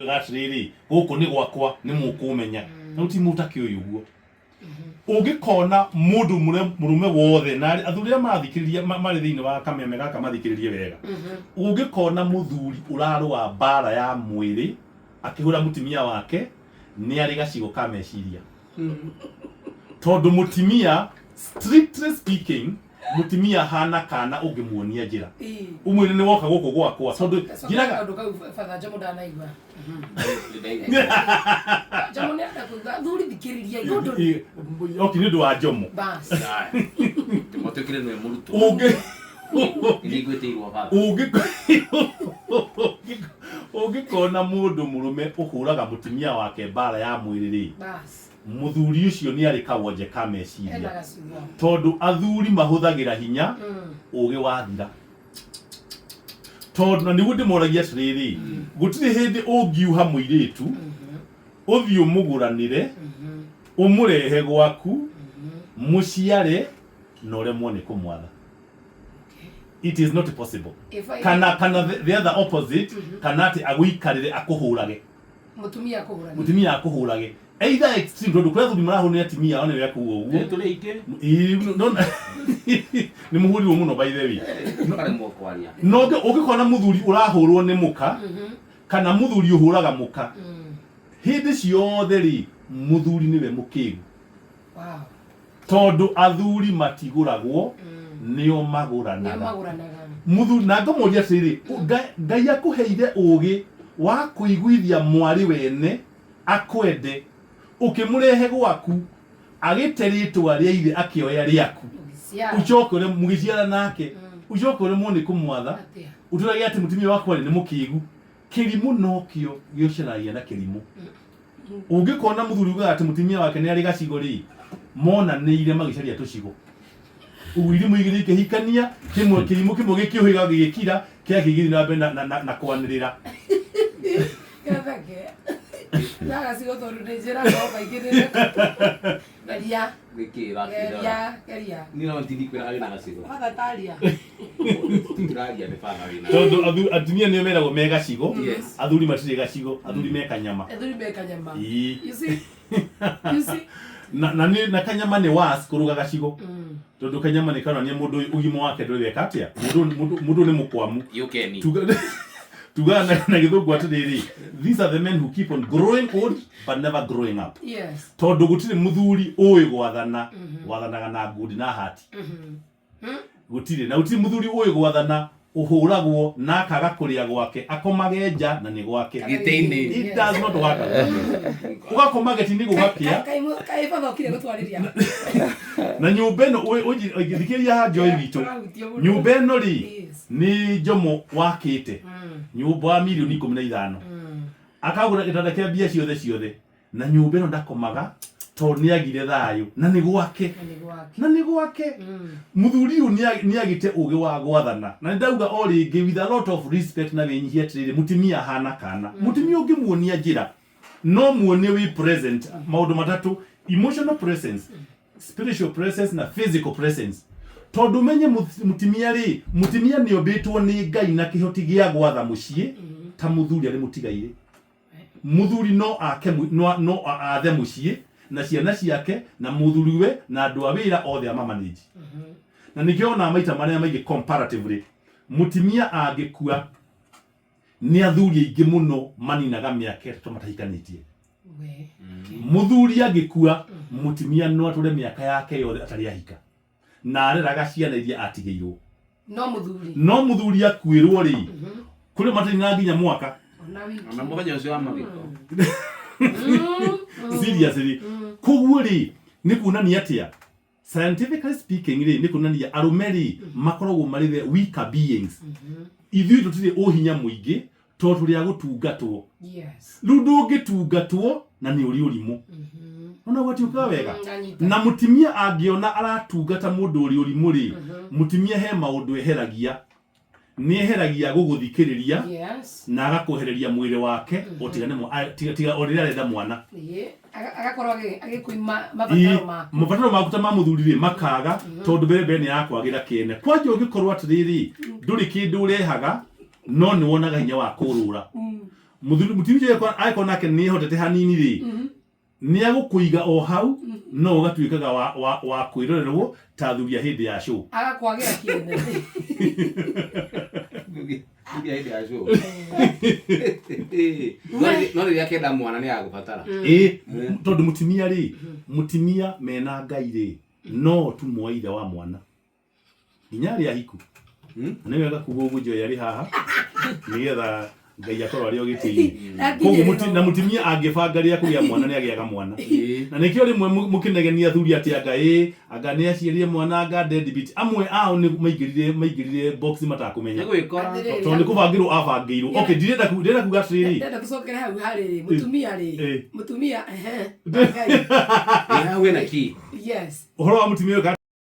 Atĩrĩrĩ, gũkũ nĩ gwakwa, nĩ mũkũmenya. Na gũtirĩ mũndũ ũtakĩũĩ ũguo. Ũngĩkona mũndũ mũrũme wothe, na athuri arĩa marathikĩrĩria marĩ thĩinĩ wa kameme gaka mathikĩrĩrie wega, ũngĩkona mũthuri ũrarũa mbara ya mwĩrĩ akĩhũra mũtumia wake, nĩ arĩ gacigo ka meciria. Tondũ mũtumia, strictly speaking, Mũtumia ahana kana ũngĩmuonia njĩra. Ũmwĩre nĩ woka gũkũ gwakwa tondũ njĩraga. Kaũndũ kau Father Njomo ndanaigua. Njomo nĩ arenda kũigua athuri thikĩrĩria ũndũ. Oki nĩ ũndũ wa Njomo. Bas. Tũmũtwĩkĩre nĩwe mũrutwo. Ũngĩ Nĩngwĩtĩirwo baba. Ũngĩkona mũndũ mũrũme ũhũraga mũtumia wake mbara ya mwĩrĩ rĩ, Bas. Mũthuri ũcio nĩ arĩ kawonje ka meciria. Ena gacigo. Tondũ athuri mahũthagĩra hinya ũgĩ wathira. Tondũ na nĩguo ndĩmoragia atĩrĩrĩ, gũtirĩ hĩndĩ ũngiuha mũirĩtu, ũthiĩ ũmũgũranĩre, ũmũrehe gwaku, mũciare na ũremwo nĩ kũmwatha. It is not possible. If I- Kana the other opposite, kana atĩ agũikarĩre akũhũrage. Mũtumia akũhũrage. Mũtumia akũhũrage. Either extreme, tondũ kũrĩ athuri marahũrwo nĩ atumia ao nĩ wega kuga ũguo. Nĩ tũrĩ aingĩ. Ĩĩ, no nĩ mũhũrirwo mũno by the way. Ũkaremwo kwaria. No ũngĩkona mũthuri ũrahũrwo nĩ mũka kana mũthuri ũhũraga mũka, hĩndĩ ciothe rĩ, mũthuri nĩwe mũkĩgu. Wow. Tondũ athuri matigũragwo, nĩo magũranaga. Nĩo magũranaga. Mũthuri, na ngũmũria atĩrĩrĩ, Ngai akũheire ũgĩ wa kũiguithia mwarĩ wene akwende, ũkĩmũrehe gwaku, agĩte rĩtwa rĩa ithe akĩoya rĩaku. Mũgĩciara. Ũcoke ũremwo, mũgĩciara nake, ũcoke ũremwo nĩ kũmwatha, Atĩa? ũtũrage atĩ mũtumia wakwa rĩ, nĩ mũkĩgu. Kĩrimũ nokĩo gĩũcaragia na kĩrimũ. Ũngĩkona mũthuri ugaga atĩ mũtumia wake nĩ arĩ gacigo rĩ, monanĩire magĩcaria tũcigo. Ũguo irimũ igĩrĩ ikĩhikania, kĩmwe kĩrimũ kĩmwe gĩkĩũhĩga gĩgĩkira, kĩrĩa kĩngĩ gĩthiĩ na mbere na kwanĩrĩra. Gathake. Na gacigo tondũ nĩ njĩraga o kaingĩ nĩ Geria. Nĩkĩ ũrakĩndora? Geria, geria. Niĩ no ndindikwĩra wĩna gacigo. Father taria. Tũtiraria nĩ baba wĩna. Tondũ atumia nĩo meragwo me gacigo, Yes. athuri matirĩ gacigo, athuri me kanyama. Athuri me kanyama. Ĩĩ. You see? You see? Na na kanyama nĩ worse kũrũga gacigo. Tondũ kanyama nĩ karonania mũndũ ũyũ ũgima wake ndũrĩ weka atĩa. Mũndũ nĩ mũkwamu. Yũkeni. Tugaga na gĩthũngũ atĩrĩrĩ, these are the men who keep on growing old but never growing up. Yes. Tondũ gũtirĩ mũthuri ũĩ gwathana, wathanaga na ngundi na hati. Gũtirĩ. Na gũtirĩ mũthuri ũĩ gwathana ũhũragwo na akaga kũrĩa gwake, akomage nja na nĩ gwake. Gĩtĩ-inĩ. It does not work. Ũgakoma gĩtĩ-inĩ gũgakĩa. Kaĩ batha ũkire gũtwarĩria. Na nyũmba ĩno, thikĩrĩria haha Joy witũ. Ũrahutio mũno. Nyũmba ĩno rĩ, Yes. nĩ Njomo wakĩte. Nyũmba wa mirioni 15. Akagũra gĩtanda kĩa mbia ciothe ciothe. Na nyũmba ĩno ndakomaga tondũ nĩ agire thayũ na nĩ gwake. Na nĩ gwake. Na nĩ gwake. Mũthuri ũyũ nĩ agĩte ũgĩ wa gwathana. Na nĩ ndauga o rĩngĩ with a lot of respect na wĩnyihia atĩrĩrĩ, mũtumia ahana kana. Mũtumia ũngĩmuonia njĩra, no muonie wĩ present maũndũ matatũ, emotional presence, spiritual presence na physical presence. Tondũ ũmenye mũtumia rĩ, mũtumia nĩ ombĩtwo nĩ Ngai na kĩhoti gĩa gwatha mũciĩ ta mũthuri arĩ mũtigairĩ. Mũthuri no ake no, no athe mũciĩ na ciana ciake na mũthuriwe na andũ a wĩra othe ama manage. Na nĩkĩo onaga maita marĩa maingĩ comparatively mũtumia angĩkua nĩ athuri aingĩ mũno maninaga mĩaka 3 matahikanĩtie. Mũthuri angĩkua mũtumia no atũre mĩaka yake yothe atarĩ ahika na areraga ciana iria atigĩirwo. No mũthuri. No mũthuri akuĩrwo rĩ, kũrĩ matarĩ nginya mwaka. Ona wiki. Ona mũthenya ũcio wa mathiko. Seriously. Koguo rĩ, nĩ kuonania atĩa? Scientifically speaking rĩ, nĩ kuonania arũme rĩ, makoragwo marĩ the weaker beings. Ithuĩ tũtirĩ ũhinya mũingĩ tondũ tũrĩ a gũtungatwo. Yes. Rĩu ndũngĩtungatwo na nĩ ũrĩ ũrimũ. Ona gwatiũkaga wega. Ndanyita. Na mũtumia angĩona aratungata mũndũ ũrĩ ũrimũ rĩ, mũtumia he maũndũ eheragia. Nĩ eheragia gũgũthikĩrĩria Yes. na agakwehereria mwĩrĩ wake o tiga nĩ tiga, tiga o rĩrĩa arenda mwana. Ĩĩ. Agakorwo agĩkũima mabataro maku. Mabataro maku ta ma mũthuri rĩ makaga tondũ mbere mbere nĩ yakwagĩra kĩene. Kwanja ũngĩkorwo atĩrĩrĩ ndũrĩ kĩndũ ũrehaga no nĩ wonaga hinya wa kũrũra. Mũthuri mũtumia ũcio angĩkorwo nake nĩ ehotete hanini rĩ, nĩ agũkũiga o hau, no ũgatuĩkaga wa kwĩrorerwo ta athuri a hĩndĩ ya show. Agakwagĩra kĩene. Thuri a hĩndĩ ya show. No rĩrĩa akenda mwana nĩ agũbatara. Ĩ, tondũ mũtumia rĩ, mũtumia mena Ngai rĩ, no tu mwa ithe wa mwana nginya arĩa ahiku. Na nĩ wega kuga ũguo Joy arĩ haha nĩgetha Ngai akorwo arĩ o gĩtĩ-inĩ. Koguo na mũtumia angĩbanga rĩrĩa kũgĩa mwana, nĩ agĩaga mwana. Na nĩkĩo rĩmwe mũkĩnegenia athuri atĩ anga ĩ anga nĩ aciarire mwana, anga deadbeat, amwe ao nĩ maingĩrire box matakũmenya. Nĩ gwĩkora. Atĩrĩrĩ, Tondũ nĩ kũbangĩrwo abangĩirwo. Okay, ndirenda kuga atĩrĩrĩ. Ndenda tũcokere hau harĩ rĩ, mũtumia rĩ, mũtumia, ehe, Ngai. Ĩ, hau hena key. Yes. Ũhoro wa mũtumia ũyũ.